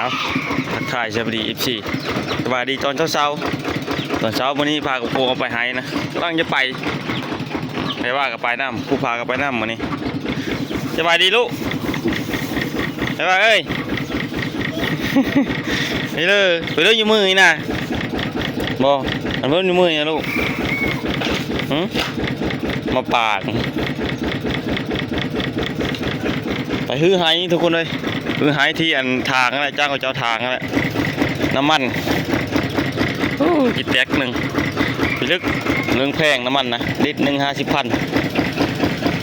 ເອົາ ທັກທາຍສະບາຍດີ ເອັຟຊີ ສະບາຍດີຕອນເຊົ້າໆ ຕອນເຊົ້າມື້ນີ້ພາກັບພວກອອກໄປໄຮ່ນະ ກຳລັງຈະໄປ ໄປວ່າກັບໄປນຳ ຜູ້ພາກັບໄປນຳມື້ນີ້ ສະບາຍດີລູກ ໄປວ່າເອີຍ ໄປເລີຍ ໄປເລີຍຢູ່ມື້ນີ້ນະ ບໍ່ ອັນເພິ່ນຢູ່ມື້ນີ້ນະລູກ ຫື ມາປາກ ໄປຮື້ໄຮ່ທຸກຄົນເອີຍ ຮື້ໄຮ່ທີ່ອັນທາງຫັ້ນແຫຼະ ຈ້າງເຂົາເຈົ້າທາງຫັ້ນແຫຼະ ນ້ຳມັນ ໂອ້ ກິນແຕັກໜຶ່ງ ພິລຶກ ເລື່ອງແພງນ້ຳມັນນະ ລິດໜຶ່ງຫ້າສິບພັນ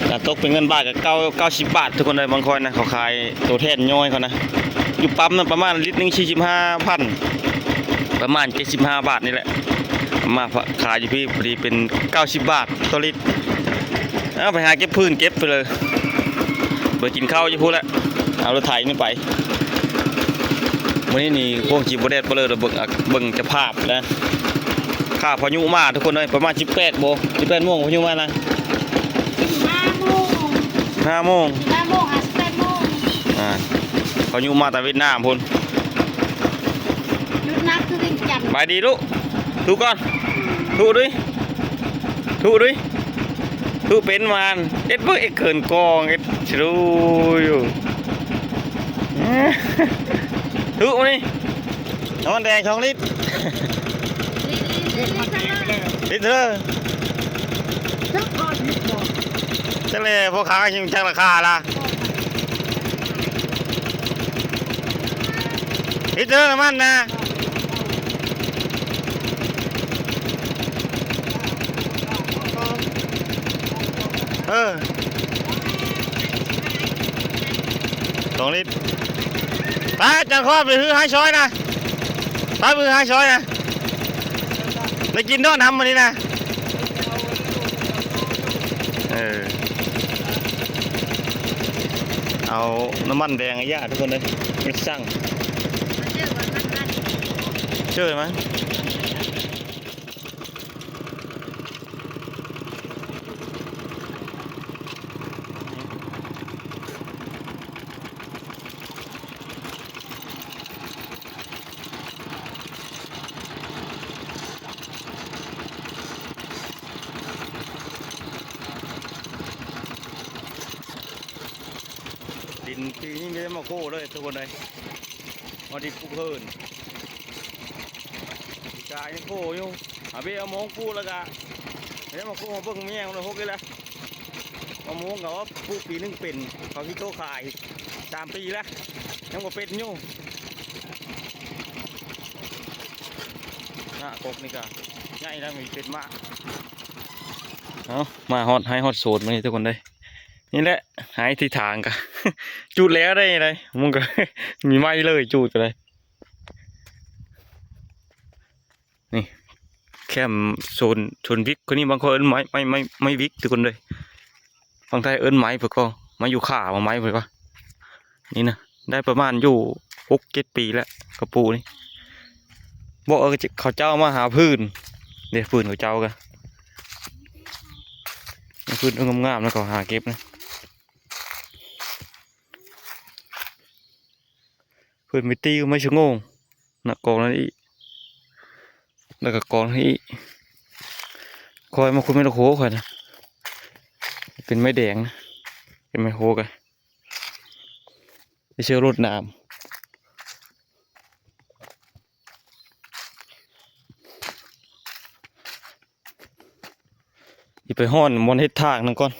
ການຕົກເປັນເງິນບາດກໍເກົ້າ ເກົ້າສິບບາດທຸກຄົນເອີຍ ບາງຄົນນະ ເຂົາຂາຍໂຕແທນຍ່ອຍເຂົານະ ຢູ່ປ້ຳນະ ປະມານລິດໜຶ່ງສີ່ສິບຫ້າພັນ ປະມານເຈັດສິບຫ້າບາດນີ້ແຫຼະ ມາຂາຍຢູ່ພີ້ ພໍດີເປັນເກົ້າສິບບາດຕໍ່ລິດ ເອົາໄປຫາເກັບຟືນເກັບໄປເລີຍ ໄປກິນເຂົ້າຢູ່ພຸ້ນແຫຼະ ເອົາລົດໄຖນີ້ໄປ ມື້ນີ້ນີ້ພວກຈີບໍ່ແດດບໍ່ເລີດ ເບິ່ງ ເບິ່ງເຈົ້າພາບນະ ຂ້າພາຍຸມາທຸກຄົນເອີຍ ປະມານສິບແປດບໍ່ ສິບແປດໂມງພາຍຸມານະ ຫ້າໂມງ ຫ້າໂມງ ຫ້າໂມງຫາສິບແປດໂມງ ອ່າ ພາຍຸມາແຕ່ຫວຽດນາມພຸ້ນ ຢຸດໜັກຄືວຽງຈັນ ສະບາຍດີລູກ ທຸກກ່ອນ ທຸກດຸຍ ທຸກດຸຍ ທຸກເປັນຫວານ ເຮັດເບິ່ງ ເຮັດເຂີນກອງ ເຮັດຊິຮູ້ຢູ່ ທຸກມານີ້ ນ້ຳມັນແດງສອງລິດ ລິດເທີ ຈັກແຫຼະ ພໍ່ຄ້າກໍຍັງຈັກລາຄາລະ ລິດເທີນ້ຳມັນນະ ເອີ ສອງລິດ ໄປຈັນຄອນ ໄປຮືໄຮ່ຊອຍນະ ໄປໄປຮືໄຮ່ຊອຍນະ ໄດ້ກິນດອກນ້ຳມື້ນີ້ນະ ເອີ ເອົານ້ຳມັນແດງໃຫ້ຍ່າທຸກຄົນເດີ ເຮັດສັງ ເຈີມັນ ດິນປີນີ້ມີແຕ່ໝາກໂຄເລີຍທຸກຄົນເອີຍ ພໍດີປູກເຮືອນ ປີກາຍຍັງໂຄຢູ່ ຫາເບ້ເອົາໂມງປູກແລ້ວກະ ແລ້ວມາໂຄມາເບິ່ງແມງມັນຫົກອີກແລ້ວ ມະມ່ວງກໍວ່າປູກປີໜຶ່ງເປັນ ເຂົາຊິໂຕຂາຍສາມປີແລ້ວ ຍັງບໍ່ເປັນຢູ່ ນະ ກົກນີ້ກະໃຫຍ່ແລ້ວ ມີເປັນໝາກ ເອົາ ມາຮອດໄຮ່ຮອດສວນມື້ນີ້ທຸກຄົນເດີ ນີ້ແຫຼະ ໄຮ່ທີ່ທາງກະ ຈູດແລ້ວໄດ້ໄດ໋ ມັນກໍມີໄມ້ເລີຍ ຈູດກໍໄດ້ ນີ້ ແຄມໂຊນ ໂຊນວິກ ຄົນນີ້ບາງຄົນເອີ້ນໄມ້ ໄມ້ ໄມ້ ໄມ້ວິກທຸກຄົນເດີ ຝັ່ງໄທເອີ້ນໄມ້ ເພິ່ນກໍມາຢູ່ຂາ ມາໄມ້ເພິ່ນວ່າ ນີ້ນະ ໄດ້ປະມານຢູ່ຫົກເຈັດປີແລ້ວ ກະປູນີ້ ບໍ່ ເອີ ເຂົາເຈົ້າມາຫາຟືນ ເດ້ ຟືນເຂົາເຈົ້າກະ ຟືນງາມໆ ແລ້ວເຂົາຫາເກັບນະ ເພິ່ນໄປຕີໄມ້ຊະໂງ່ງນະ ກອງນັ້ນອີກ ແລ້ວກໍກອງນັ້ນອີກ ຂ້ອຍມາຂຸດແມກໂຄຂ້ອຍນະ ເປັນໄມ້ແດງນະ ເປັນແມກໂຄກະ ໄປເຊື່ອລົດນ້ຳ ຊິໄປຮ້ອນບ່ອນເຮັດທາງນັ້ນກ່ອນ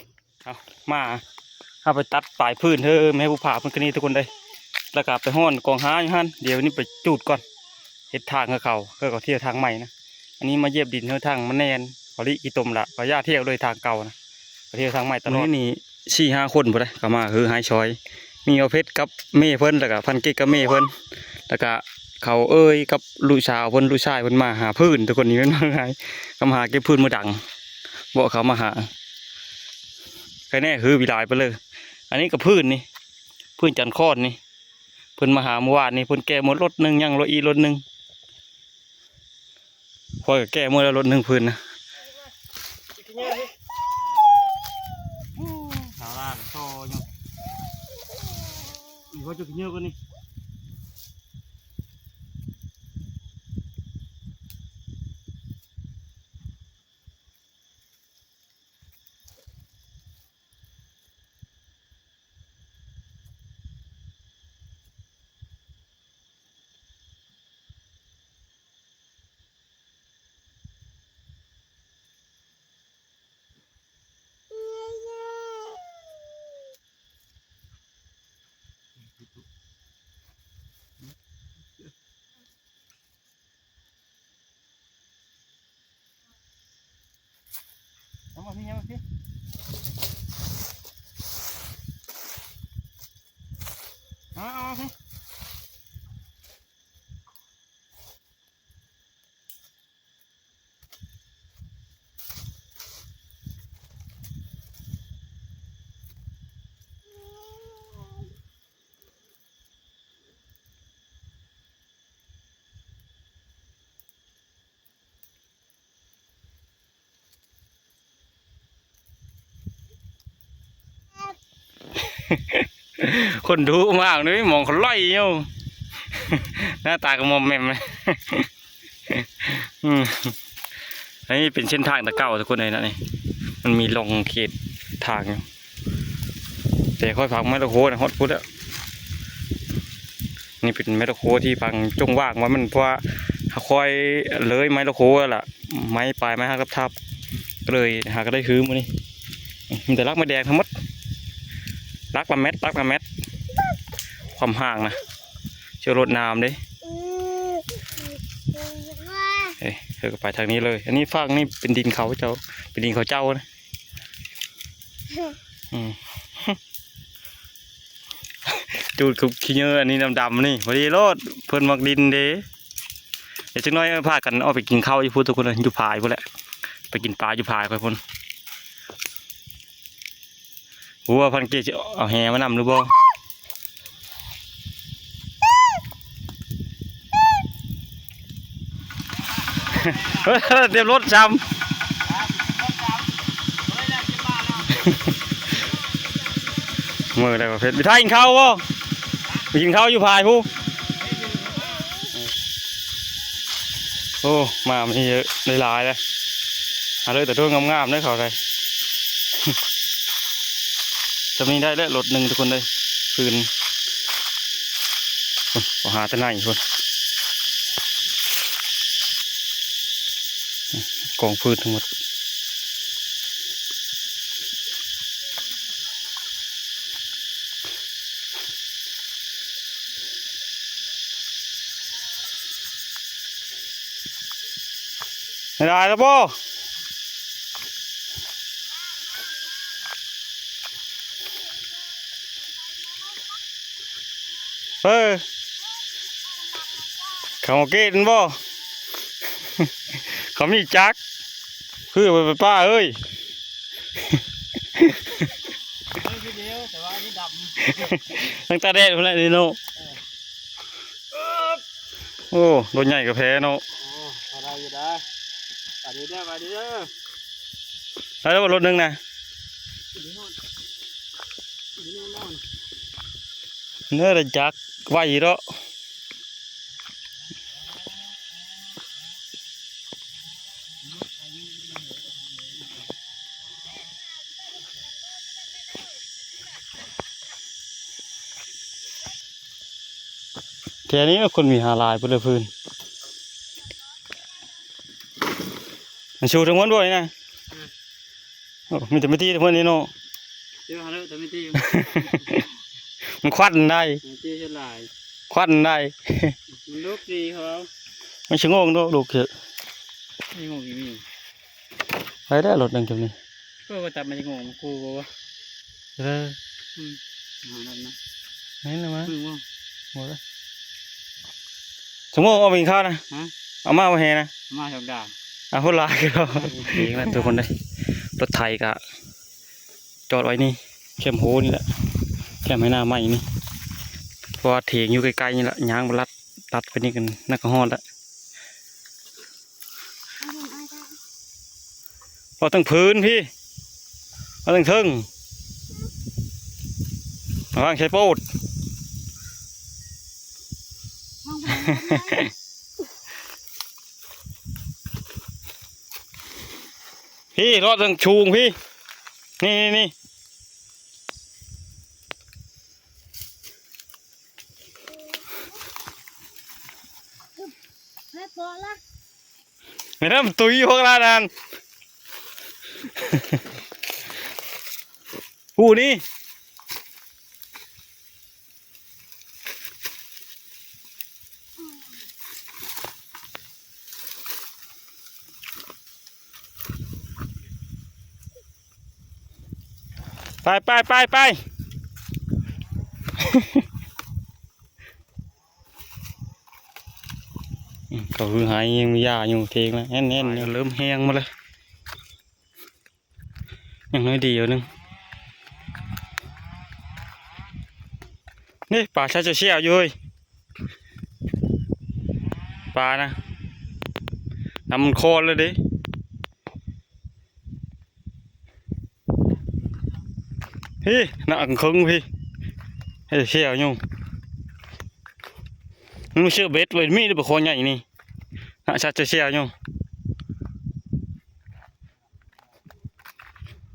ເອົາ ມາ ເຮົາໄປຕັດປາຍຟືນເດີ ແມ່ຜູ້ພາເພິ່ນກະນີ້ທຸກຄົນເດີ ແລ້ວກະໄປຮ້ອນກອງຫາຢູ່ຫັ້ນ ດຽວນີ້ໄປຈູດກ່ອນ ເຮັດທາງໃຫ້ເຂົາ ເພື່ອເຂົາທຽວທາງໃໝ່ນະ ອັນນີ້ມາຢຽບດິນເຮົາທາງມັນແໜ້ນ ເຂົາລິຂີ້ຕົມລະ ເຂົາຢ່າທຽວເລີຍທາງເກົ່ານະ ເຂົາທຽວທາງໃໝ່ຕະຫຼອດ ມື້ນີ້ສີ່ຫ້າຄົນພຸ້ນເດ້ ເຂົາມາຮືໄຮ່ຊອຍ ມີອາເພັດກັບແມ່ເພິ່ນ ແລ້ວກະພັນກິດກັບແມ່ເພິ່ນ ແລ້ວກະເຂົາເອີຍກັບລູກສາວເພິ່ນ ລູກຊາຍເພິ່ນມາຫາຟືນ ທຸກຄົນນີ້ແມ່ນມາຫາ ເຂົາມາຫາເກັບຟືນມື້ດັງ ບໍ່ເຂົາມາຫາ ໃຄແນ່ຄືວິຫຼາຍໄປເລີຍ ອັນນີ້ກໍຟືນນີ້ ຟືນຈັນຄອນນີ້ ເພິ່ນມາຫາມື້ວານນີ້ ເພິ່ນແກ່ໝົດລົດໜຶ່ງ ຍັງລົດອີກລົດໜຶ່ງ ຂ້ອຍກໍແກ່ໝົດແລ້ວລົດໜຶ່ງຟືນນະ ສາວລາວກໍຕໍ່ຢູ່ ອີ່ພໍ່ຈຸກເຍອກວ່ານີ້ ເອົາ ເອົາ ເອົາ. ຄົນດຸມາກນີ້ ມອງເຂົາໄລ່ຢູ່ ໜ້າຕາກະມອມແໝມ. ອືມ ອັນນີ້ເປັນເສັ້ນທາງແຕ່ເກົ່າທຸກຄົນເອີຍນະ ນີ້ ມັນມີຮ່ອງເຂດທາງຢູ່ ແຕ່ຂ້ອຍພັກໄມ້ລະໂຄນະ ຮອດພຸ້ນແລ້ວ. ນີ້ເປັນໄມ້ລະໂຄທີ່ພັກຈົ່ງວ່າງວ່າມັນ ເພາະວ່າຂ້ອຍເລີຍໄມ້ລະໂຄແລ້ວລະ ໄມ້ປາຍໄມ້ຫາກັບທັບ ກໍເລີຍຫາກໍໄດ້ຄືມື້ນີ້ ມີແຕ່ລັກໄມ້ແດງທັງໝົດ ລັກລະແມັດ ລັກລະແມັດ ຄວາມຫ່າງນະ ເຈົ້າລົດນ້ຳເດ້. ເອີ ເອີ ກໍໄປທາງນີ້ເລີຍ ອັນນີ້ຝັ່ງນີ້ເປັນດິນເຂົາເຈົ້າ ເປັນດິນເຂົາເຈົ້ານະ. ອືມ ຈູດກັບຂີ້ເຫຍື້ອອັນນີ້ດຳໆ ນີ້ ພໍດີໂລດ ເພິ່ນມັກດິນເດ້. ດຽວຈັກໜ້ອຍພາກັນອອກໄປກິນເຂົ້າຢູ່ພຸ້ນທຸກຄົນເອີຍ ຢູ່ຜາຍພຸ້ນແຫຼະ ໄປກິນປາຢູ່ຜາຍຂ້ອຍພຸ້ນ. ບໍ່ຮູ້ວ່າພັນເກດຊິເອົາແຫມານຳຫຼືບໍ່. ຕຽມລົດຊ້ຳ ເມື່ອໃດວ່າເພັດ ໄປຖ່າຍກິນເຂົ້າບໍ່? ໄປກິນເຂົ້າຢູ່ຜາຍພຸ້ນ. ໂອ້ ມາມື້ນີ້ຫຼາຍໆ ເລີຍ ຫາເລີຍແຕ່ໂຕງາມໆ ເດີເຂົ້າໄດ້ ຊ່ຳນີ້ໄດ້ແລ້ວລົດໜຶ່ງທຸກຄົນເອີຍ ຟືນ ພຸ້ນ ເຂົາຫາແຕ່ໃນພຸ້ນ ກອງຟືນທັງໝົດ. ໄດ້ແລ້ວບໍ່? ເອີ ເຂົາເກດແມ່ນບໍ່? ເຂົາມີຈັກ ຄືໄປປ້າເອີຍ. ເອີ ຄືດຽວ ແຕ່ວ່າອັນນີ້ດຳ ຕັ້ງແຕ່ແດດພຸ້ນແຫຼະນີ້ເນາະ. ເອີ ໂອ້ ລົດໃຫຍ່ກໍແພ້ເນາະ. ໂອ້ ພໍໄດ້ຢູ່ດາ ໄປດີເດີ ໄປດີເດີ. ໄດ້ແລ້ວບໍ່ລົດໜຶ່ງນະ? ເນີ ໄດ້ຈັກໄວເນາະ. ແຖວນີ້ຄົນມີຫາຫຼາຍພຸ້ນເລີຍຟືນ. ມັນຊູທັງໝົດບໍ່ນີ້ນະ? ອືມ ໂອ້ ມີແຕ່ໄມ້ຕີ້ເທົ່ານັ້ນເນາະ. ເຈົ້າຫາເລີຍແຕ່ໄມ້ຕີ້ ມັນຄວັນໄດ໋ ໄມ້ຕີ້ສ່ວນຫຼາຍ ຄວັນໄດ໋. ມັນດົກດີເຂົາເອົາ ມັນສະໂງກເນາະ ດົກເຖາະ ສະໂງກອີ່ໝີ. ໄປແລ້ວລົດໜຶ່ງຈຸດນີ້ ເອີ ວ່າຈັບມັນສະໂງກ ມັນຂູ່ບໍ່ວະ? ເອີ ອືມ ຫານັ້ນນະ ແມ່ນແລ້ວມະ ອືມ ບໍ່ ບໍ່ໄດ້ ສະໂງກເອົາໄປກິນເຂົ້ານະ ຮະ ເອົາມາບໍ່ແຫ່ນະ ມາສອງດາວ ອ່າ ໂຫດຫຼາຍເນາະ. ເອງລະທຸກຄົນເດີ ລົດໄຖກະຈອດໄວ້ນີ້ ແຄມໂຮນີ້ແຫຼະ ແຄມໄຮ່ນາໃໝ່ນີ້ ເພາະວ່າຖຽງຢູ່ໃກ້ໆນີ້ລະ ຍ່າງບໍ່ລັດ ຕັດໄປນີ້ກັນ ນັກກໍຮອດລະ. ເອົາເທິງພື້ນພີ້ ເອົາເທິງເທິງ ລະວັງໃສ່ໂປດ. ພີ້ ເລາະເທິງສູງພີ້ ນີ້ ນີ້ ນີ້. ແມ່ນນຳຕຸ້ຍພວກລານນັ້ນ ຜູ້ນີ້. ໄປ ໄປ ໄປ ໄປ ອືມ ເຂົາຄືໄຫຍັງມີຫຍ້າຢູ່ເທິງລະ ແໜ້ນໆ ເລີ່ມແຫ້ງໝົດແລ້ວ. ຍັງໜ້ອຍດຽວໜຶ່ງ ນີ້ປາຊາເຊວໆຢູ່ເຮີ້ຍ ປານະ ນ້ຳມັນຄອນແລ້ວເດ້ ພີ້ ໜ້າເຄິ່ງພີ້ ເຊວໆຢູ່ ມັນບໍ່ເຊື່ອເບັດເວີຍ ມີແຕ່ປາຄອໃຫຍ່ນີ້ ໜ້າຊາເຊວໆຢູ່.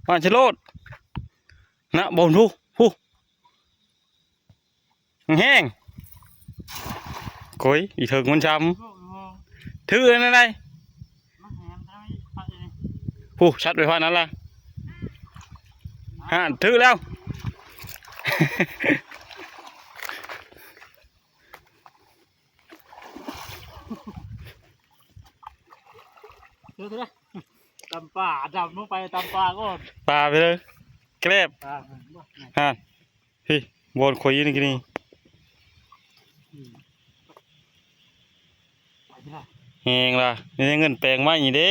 ຫວ່ານໃສ່ໂລດ ນະ ບໍ່ ຜູ້ ຜູ້ ແຮງໆ ໂກຍ ອີເທິງມັນຊ້ຳ ຖືອັນນັ້ນໄດ໋ ຜູ້ ຊັດໄປພາດນັ້ນລະ ຫັ້ນ ຖືແລ້ວ. ເດີໆ ຕຳປາ ດຳລົງໄປຕຳປາກ່ອນ ປາໄປເລີຍ ແກລບ ອ່າ ຫັ້ນ ພີ້ ບ່ອນຂ້ອຍຢູ່ນີ້ ອືມ ແຮງລະ ນີ້ໄດ້ເງິນແປງໃໝ່ນີ້ເດ້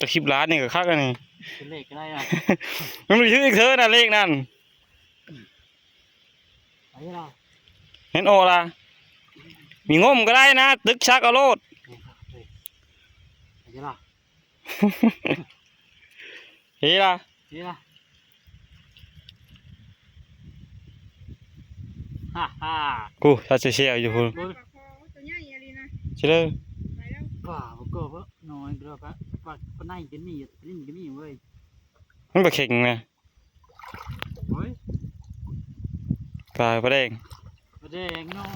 ຈັກສິບລ້ານນີ້ກໍຄັກອັນນີ້ ເປັນເລກກໍໄດ້ອະ ມັນບໍ່ຖືກເທື່ອນະ ເລກນັ້ນ. ເຫັນອອກລະ ມີງົມກໍໄດ້ນະ ຕຶກຊັກເອົາໂລດ ເຮີລະ ເຮີລະ ຮາໆ ກູ ຖ້າຊິເຊວຢູ່ພຸ້ນ ໂອ້ ໂຕໃຫຍ່ອີ່ຫຼີນະ ຊິເລີ ປາບໍ່ກໍບໍ່ນ້ອຍ ປາ ປາ ປາໄນກໍມີ ປານິນກໍມີເວີຍ ມັນບໍ່ເຄັ່ງນະ. ໂອ້ຍ ປາ ປາແດງ ປາແດງນ້ອຍ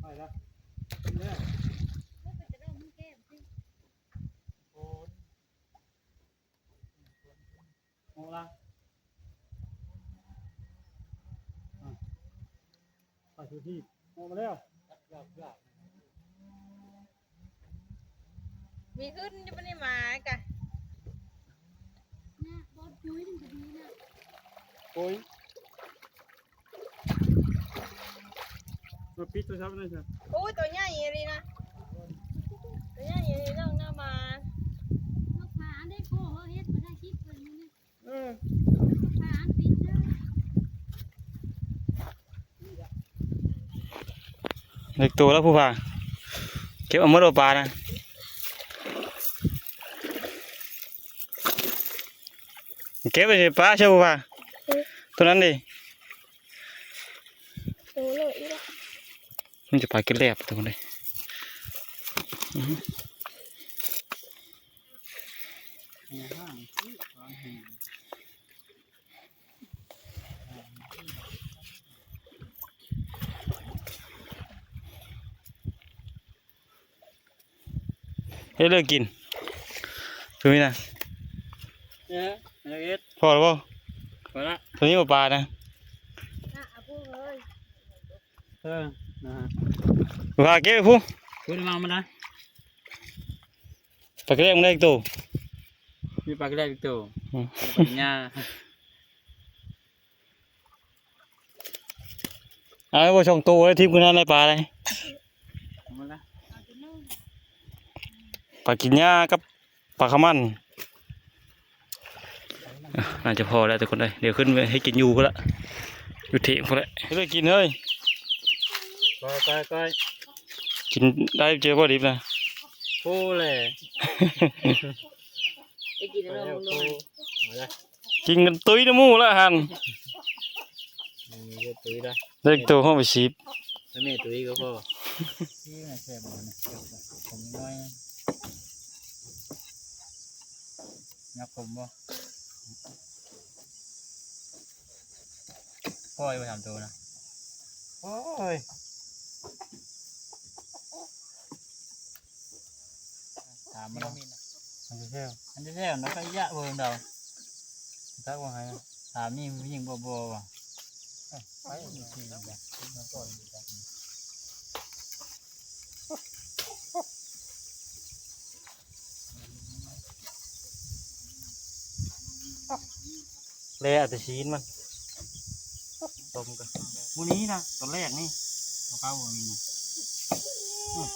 ໄປລະ ໄປລະ. ໂອ້ລະ ອ່ະ ໄປສູ່ທີ່ ອອກມາແລ້ວ ມີຂຶ້ນຢູ່ບໍ່ນີ້ໝາກະ ນະ ບໍ່ປຸ້ຍມັນກະດີນະ ໂອ້ຍ. ມາປິດໂທລະສັບໜ່ອຍຊະ ໂອ້ຍ ໂຕໃຫຍ່ອີ່ຫຼີນະ ໂຕໃຫຍ່ອີ່ຫຼີ ນ້ອງໜ້າມາ ນົກຜາອັນໃດໂກເຮີເຮັດບໍ່ໄດ້ຄິດເບິ່ງຢູ່ນີ້ ເອີ ນົກຜາອັນປິດເດີ ເລັກໂຕແລ້ວຜູ້ພາ ເກັບເອົາໝົດບໍ່ປານະ. ເກັບໄວ້ໃຫ້ປາເຊີຜູ້ພາ ໂຕນັ້ນເດ້ ໂຕເລີກອີກລະ ມັນຈະປາກິນແຫຼບໂຕນີ້ ອື ເຮັດເລີຍກິນ ຄືມີນະ ເອີ ເຮັດ ພໍແລ້ວບໍ່? ພໍລະ ຕົວນີ້ບໍ່ປານະ ເອີ ນະ ພາເກັບໄປພຸ້ນ ພຸ້ນມາມັນນະ ປາກະແດງມັນໄດ້ອີກໂຕ ມີປາກະແດງອີກໂຕ ອື ປາກະຫຍ້າ. ເອົາໄວ້ສອງໂຕໄດ້ ທີມຄືນນັ້ນໄດ້ປາໄດ້ ປາກິນຫຍ້າກັບປາຂະມັນ ອ່ະ ໜ້າຈະພໍແລ້ວທຸກຄົນເອີຍ ດຽວຂຶ້ນໄປເຮັດກິນຢູ່ພຸ້ນລະ ຢູ່ເທິງພຸ້ນແຫຼະ ເຮັດໄວ້ກິນເຮີ້ຍ ໄປໆໆ ກິນໄດ້ເຈີບໍ່ດິບນະ ໂອ້ແຫຼະ ໄດ້ກິນແລ້ວ ກິນກັນຕຸ້ຍນຳໝູ່ລະຫັ້ນ ອືມ ຕຸ້ຍໄດ້ ໄດ້ໂຕເຮົາໄປສິບ ແມ່ຕຸ້ຍກໍພໍ ຊີມແຊບບໍ່ນະ ຂົມໜ້ອຍ ຍັກຂົມບໍ່? ປ່ອຍໄປສາມໂຕນະ ໂອ້ຍ ຕາມມາເນາະ. ແຊວ ອັນແຊວນະ ໄປຢະເບິ່ງດອກ ຈັກວ່າໃຫ້ ຖາມນີ້ຜູ້ຍິງບໍ່ ບໍ່ວ່າ ໄປ ແລ່ເອົາແຕ່ຊີ້ນມັນ ຕົ້ມກະ ມື້ນີ້ນະ ຕອນແລກນີ້ ເອົາເຂົ້າມື້ນີ້ນະ ອືມ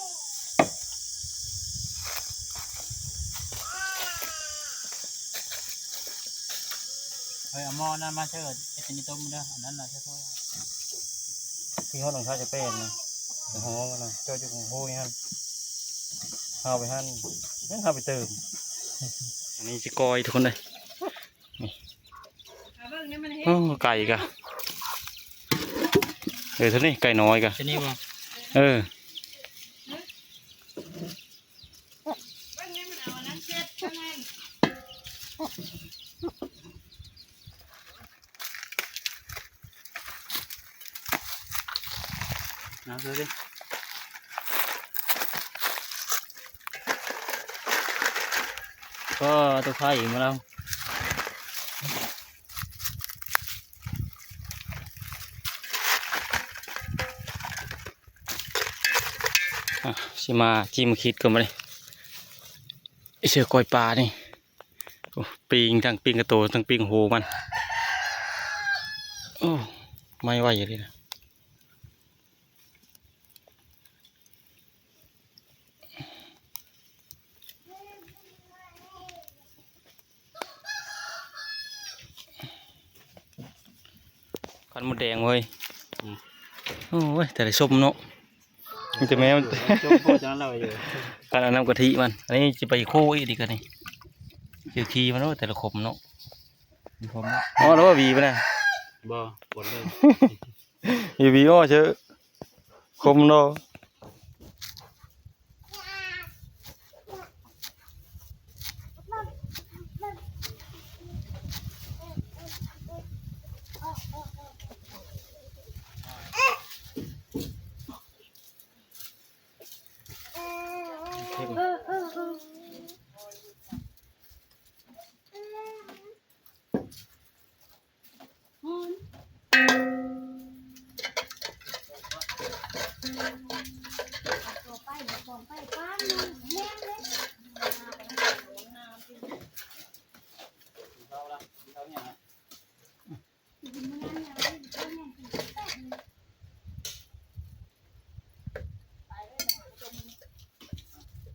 ເອີ ເອົາໝໍ້ນັ້ນມາເຊີ ເຮັດອັນນີ້ຕົ້ມເດີ ອັນນັ້ນນະ ທີ່ຮອດຂອງເຮົາຈະແປງນະ ຈະຫໍມັນນະ ເຈາະຢູ່ຂອງໂຮຍຫັ້ນ ເຮົາໄປຫັ້ນ ຍັງເຮົາໄປເຕີມ ອັນນີ້ຊິກ້ອຍທຸກຄົນເອີຍ ນີ້ ໂອ້ ໄກ່ກະ ເອີ ເທົ່ານີ້ ໄກ່ນ້ອຍກະ ເທົ່ານີ້ບໍ່ ເອີ ເອົາເລີຍ ກໍຕົວໄຂ່ມາແລ້ວ ອ່ະ ຊິມາຈິ້ມຄິດກ່ອນບາດນີ້ ເສື້ອກ້ອຍປານີ້ ໂອ້ ປີ້ງ ທັງປີ້ງກະໂຕ ທັງປີ້ງໂຮມັນ ໂອ້ ໄໝ້ໄວອີ່ຫຼີນະ. ຄັນມົດແດງເວີຍ ອືມ ໂອ້ຍ ແຕ່ລະຊົມເນາະ ມີແຕ່ແມ່ມັນ ຊົມໂພດຈັ່ງນັ້ນແຫຼະ ຄັນອັນນ້ຳກະທິມັນ ອັນນີ້ຊິໄປຄູ່ອີກດີກວ່ານີ້ ເຈີຂີ້ມັນ ໂອ້ ແຕ່ລະຄົມເນາະ ຄົມເນາະ ອໍ ແລ້ວວ່າຫວີໄປນະ ບໍ່ ບໍ່ເລີຍ. ອີວີໂອເຊີ ຄົມເນາະ ເອີ ເອີ ເອີ.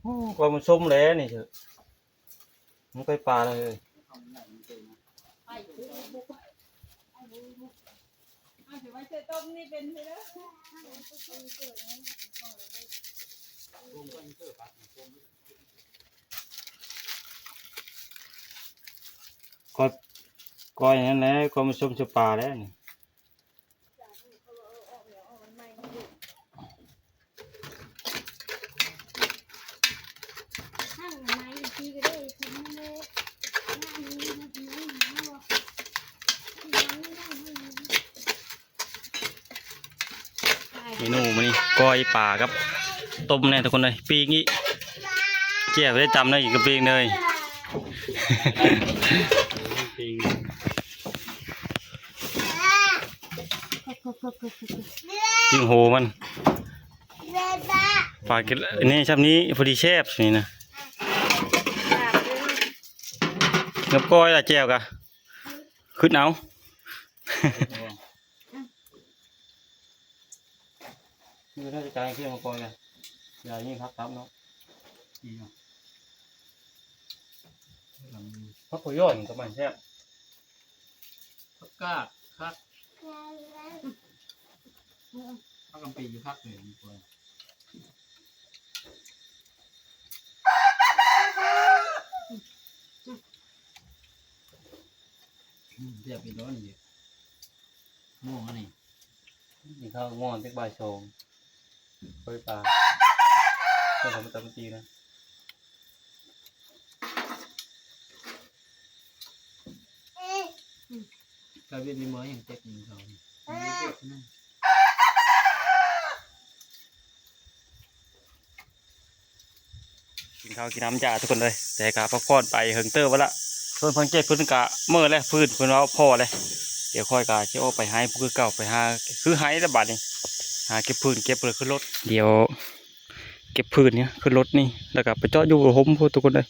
ໂອ້ ກອຍມັນສົ້ມແລ້ວນີ້ເທີ ມັນກອຍປາແລ້ວເຮີ້ຍ. ກອຍ ກອຍນັ້ນແຫຼະ ກອຍມັນສົ້ມໃສ່ປາແລ້ວນີ້. ເມນູມື້ນີ້ ກ້ອຍປາກັບຕົ້ມແນ່ທຸກຄົນເອີຍ ປີ້ງອີກ ແຈ່ວໄດ້ຕຳໄດ້ອີກກະປີ້ງເລີຍ. ຍິງໂຫມັນ ປາກິນນີ້ຊ່ຳນີ້ພໍດີແຊບນີ້ນະ ກັບກ້ອຍລະແຈ່ວກະ ຄຶດເອົາ. ນີ້ລາຊະການເຄຍມາກ່ອນນະ ຢານີ້ຜັກຕັບເນາະ ນີ້ເນາະ ຜັກກະຍ້ອນກະມັນແຊບ ຜັກກາດຄັກ ຜັກກະປິຢູ່ຄັກເລີຍ ອືມ ແຊບອີ່ຫຼີນີ້ ມ່ວງອັນນີ້ ກິນເຂົ້າມ່ວງເຕັກບ່າຍສອງ ເປີດປາ ເພິ່ນເອົາມາຕຳຕີນະ ກາເວຍນມີເມືອຫຍັງເຕັກກິນເຂົ້ານີ້ ກິນ ເຂົ້າກິນນ້ຳຢາທຸກຄົນເອີຍ ແຕ່ກະພັກຜ່ອນໄປເຫິງເຕີບແລ້ວລະ. ສ່ວນເພິ່ນເກັບເພິ່ນກະເມື່ອຍແລ້ວ ຟື້ນເພິ່ນວ່າພໍແລ້ວ. ດຽວຂ້ອຍກະຊິອອກໄປໄຮ່ຜູ້ຄືເກົ່າ ໄປຫາຄືໄຮ່ລະບາດນີ້ ຫາເກັບຟື້ນເກັບເພິ່ນຂຶ້ນລົດ. ດຽວເກັບຟື້ນນີ້ຂຶ້ນລົດນີ້ ແລ້ວກະໄປເຈາະຢູ່ຮົ່ມພຸ້ນທຸກຄົນເອີຍ.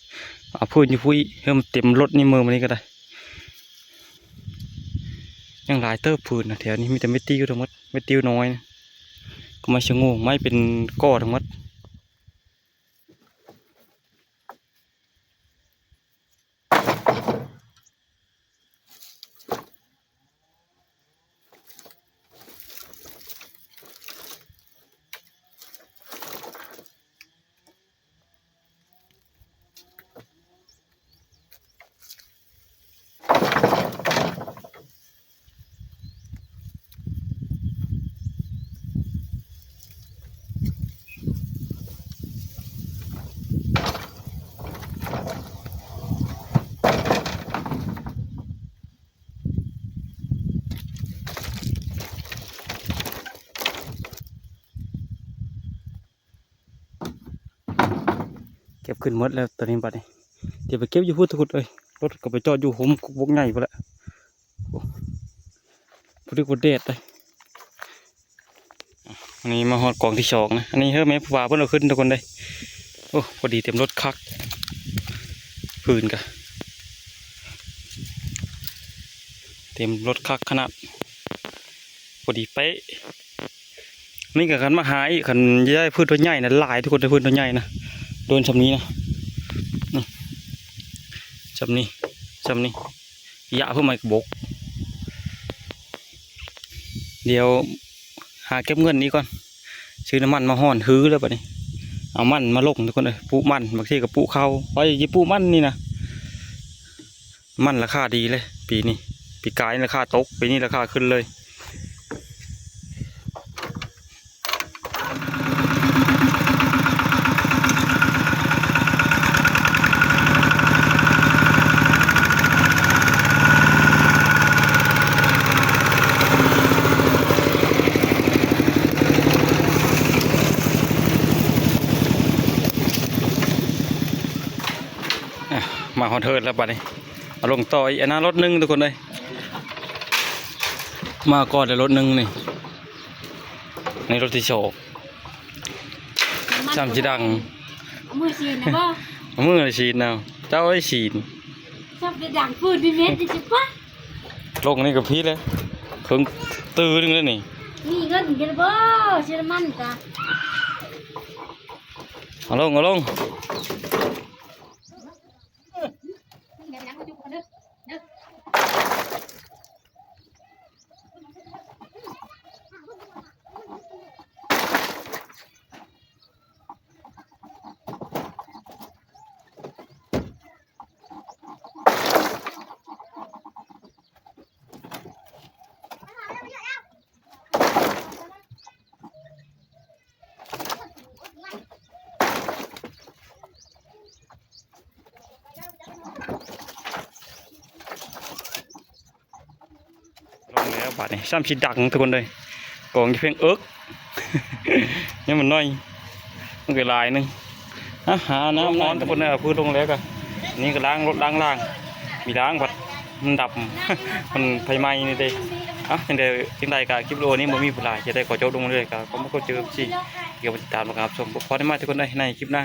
ເອົາຟື້ນຢູ່ພຸ້ນອີກ ເອີ ເຕັມລົດນີ້ ເມືອມື້ນີ້ກະໄດ້. ຍັງຫຼາຍເຕີບຟື້ນນະ ແຖວນີ້ມີແຕ່ໄມ້ຕິວທັງໝົດ ໄມ້ຕິວນ້ອຍນະ ກໍໄມ້ຊະໂງກ ໄມ້ເປັນກໍທັງໝົດ. ເກັບຂຶ້ນໝົດແລ້ວຕອນນີ້ ບັດນີ້ ດຽວໄປເກັບຢູ່ພຸ້ນທຸກຄົນເອີຍ. ລົດກໍໄປຈອດຢູ່ຮົ່ມກົກບົກໃຫຍ່ພຸ້ນແຫຼະ. ໂອ້ ພໍດີບໍ່ແດດເດ້. ອັນນີ້ມາຮອດກອງທີສອງນະ ອັນນີ້ເຮີແມ່ຜູ້ບ່າວເພິ່ນເອົາຂຶ້ນທຸກຄົນເດ້. ໂອ້ ພໍດີເຕັມລົດຄັກ ພື້ນກະເຕັມລົດຄັກຂະໜາດ ພໍດີເປະ. ນີ້ກະຄັນມາຫາອີກ ຄັນຢາກໄດ້ພືດຕົວໃຫຍ່ນະ ຫຼາຍທຸກຄົນ ໄດ້ພືດຕົວໃຫຍ່ນະ ໂດນຊ່ຳນີ້ນະ ຊ່ຳນີ້ ຊ່ຳນີ້ ຢາເພີ່ມໃໝ່ກະບົກ. ດຽວຫາເກັບເງິນນີ້ກ່ອນ ຊື້ນ້ຳມັນມາຮ້ອນຮືແລ້ວບັດນີ້ ເອົາມັນມາລົງທຸກຄົນເອີຍ. ປູກມັນ ບາງທີກະປູກເຂົ້າ ຂ້ອຍຊິປູກມັນນີ້ນະ. ມັນລາຄາດີເລີຍປີນີ້ ປີກາຍລາຄາຕົກ ປີນີ້ລາຄາຂຶ້ນເລີຍ. ອ່ະ ມາຮອດເທີນແລ້ວບັດນີ້ ເອົາລົງຕໍ່ອີກ ອັນນັ້ນລົດໜຶ່ງທຸກຄົນເອີຍ. ມາກ່ອນແລ້ວລົດໜຶ່ງນີ້ ໃນລົດທີສອງ ຊ່ຳຊິດັງ ເອົາມືສີດນະບໍ່ ເອົາມືສີດນະ ເຈົ້າໄດ້ສີດ ຊ່ຳໄດ້ດັງປືນນີ້ແມ່ນຊິປະ. ລົງນີ້ກະພີດເລີຍ ເຄິ່ງຕື້ໜຶ່ງແລ້ວນີ້ ມີເງິນຢູ່ບໍ່ ຊື້ນ້ຳມັນກະ ເອົາລົງ ເອົາລົງ. ລົງແລ້ວບາດນີ້ ຊ່ຳຊິດັງທຸກຄົນເອີຍ ກອງຢູ່ເທິງເອິກ ຍັງມັນໜ້ອຍ ມັນກະຫຼາຍໜຶ່ງ. ອ່ະ ຫານ້ຳນອນທຸກຄົນເອີຍ ເອົາພື້ນລົງແລ້ວກະ ນີ້ກະລ້າງລົດລ້າງລາງ ມີລ້າງບັດ ມັນດຳ ມັນໄຟໄໝ້ນີ້ເດ້. ອ່ະ ຈັ່ງໃດ ຈັ່ງໃດກະຄລິບວິດີໂອນີ້ບໍ່ມີຜູ້ຫຼາຍ ຈະໄດ້ຂໍຈົບລົງເລີຍ ກະຂໍມາເຈີເອັຟຊີ ດຽວໄປຕິດຕາມກັນຮັບຊົມ ພໍໄດ້ມາທຸກຄົນເອີຍ ໃນຄລິບໜ້າ.